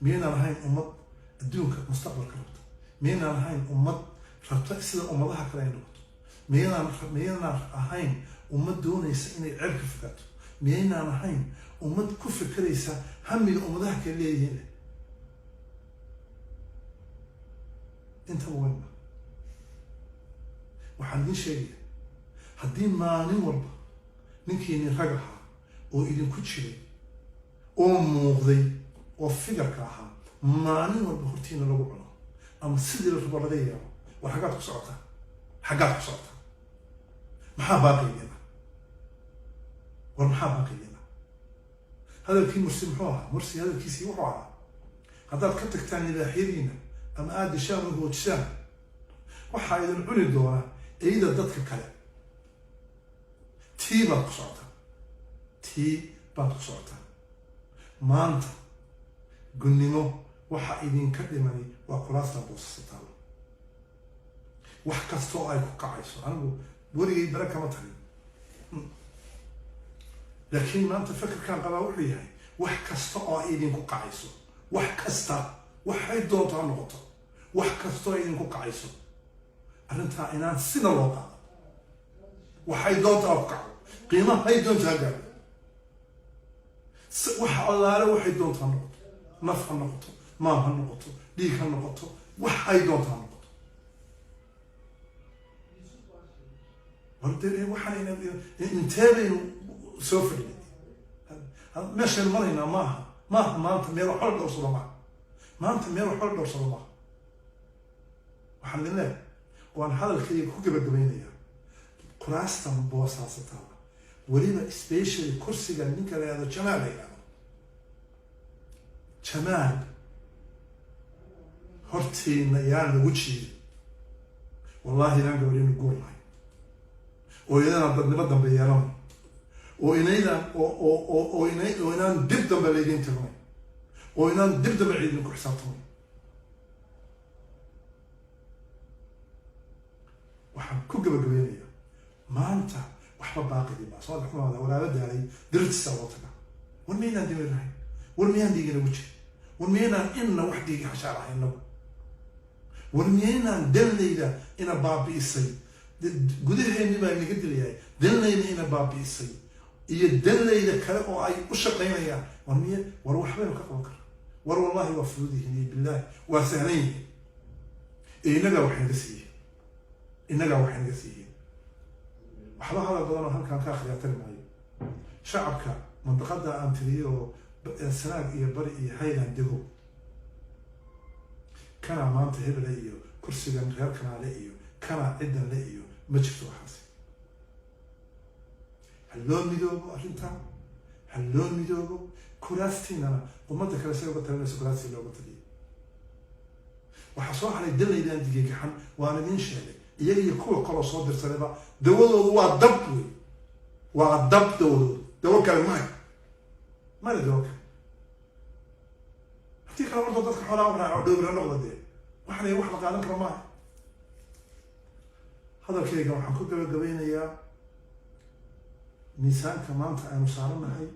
Miyaynaan ahayn ummad adduunka mustaqbalka rabta? Miyaynaan ahayn ummad rabta sida ummadaha kale ay noqoto? Miyaynaan ahayn ummad doonaysa inay ceeb ka fogaato? Miyaynaan ahayn ummad ku fekeraysa hamiga ummadaha kale leeyihiin leh? Intaba wayna. Waxaan idiin sheegaya, haddii maalin walba ninkiini rag ahaa oo idinku jiray oo muuqday oo figarka ahaa maalin walba hortiina lagu cuno ama sidii la rabo laga yeelo, war xaggaad ku socotaa? Xaggaad ku socotaa? Maxaa baaqi idin ah? War maxaa baaqi idin ah? Hadalkii Mursi muxuu ahaa? Mursi hadalkiisii wuxuu ahaa: haddaad ka tagtaan libaaxyadiina ama aada dishaan oo hoojisaan, waxaa idin cuni doona eyda dadka kale. Tii baad ku socotaa, tii baad ku socotaa. Maanta gunnimo waxa idinka dhimani waa kuraasta Boosasa taalo, wax kasta oo ay ku kacayso. Anigu weligay bere kama tagin, laakiin maanta fikirkan qabaa wuxuu yahay: wax kasta oo ay idinku kacayso, wax kasta waxay doonto ha noqoto, wax kasta oo ay idinku kacayso, arrintaa inaan sina loo qaado. Waxay doonta ha ku kacdo, qiimahay doonta ha gaadho, wax allaale waxay doonta ha noqoto, naf ha noqoto, maal ha noqoto, dhiig ha noqoto, waxay doonta ha noqoto. War dee waxaan intee baynu soo fadhinay? Meeshaynu maraynaa maaha maanta meel waxba la dhowrsado maaha. Maanta meel waxba la dhowrsado maaha. Waxaan idin leeyahay, waan hadalkayga ku gabagabaynayaa, kuraastan Boosaasataala, weliba specially kursiga ninka la yihahdo Jamaal, la yihahdo Jamaal, hortiina yaan lagu jiidin. Wallahi inaan gabadhinu guur lahay oo iyadana dadnimo dambe yeelanay oo inaydaan oo ina oo inaan dib dambe laydin tirnay oo inaan dib dambe ciidin ku xisaabtamay. Waxaan ku gabagabaynayaa, maanta waxba baaqidii maa soo xumaada walaala daalay dirtiisa loo tagaa. War miyaynaan dimi lahayn? War miyaan dhiigina ugu jirin? War miyaynaan inna wax dhiigi xashaar ahayn nagu? War miyaynaan danlayda ina baabi'isay? Gudaheenni baa inaga dilayahay danlayda ina baabi'isay iyo danlayda kale oo ay u shaqaynayaan. War miye? War waxbaynu ka qaban karaa. War wallahi waa fudud yihiin iyo bilaahi waa sahlan yihiin. Ee innagaa waxay naga siiyeen, innagaa waxay naga siiyeen. Waxba hadal badan oo halkaan ka akhriyaa tari maayo. Shacabka mandaqada aan tiriyay oo Sanaag iyo Bari iyo Highland dego, kana maanta hebele iyo kursigan reer kanaale iyo kana ciddan le iyo ma jirto waxaasi. Ha loo midoobo arrintaa, ha loo midoobo. Kuraastiinana ummadda kale say uga talinayso kuraastii looga taliyo. Waxaa soo haray dalaydan digegaxan, waan idiin sheegay, iyaga iyo kuwa kaloo soo dirsadayba dawadoodu waa dab wey, waa dab dawadoodu. Dawo kale mahay, male dawo kale. Haddii kale horta dadka xoolaa u raaco, dhowra noqda. Dee waxna wax la qaadan karo maaha. Hadalkayga waxaan ku gabagabaynayaa, miisaanka maanta aynu saaranahay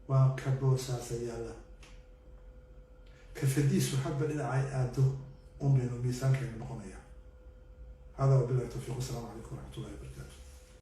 waa ka Boosaasa yaalla. Kafadiisu hadba dhinacay aado un baynu miisaankaynu noqonaya. Hada wabillahi tawfiiq, wasalaamu calaykum waraxmat ullahi wabarakatu.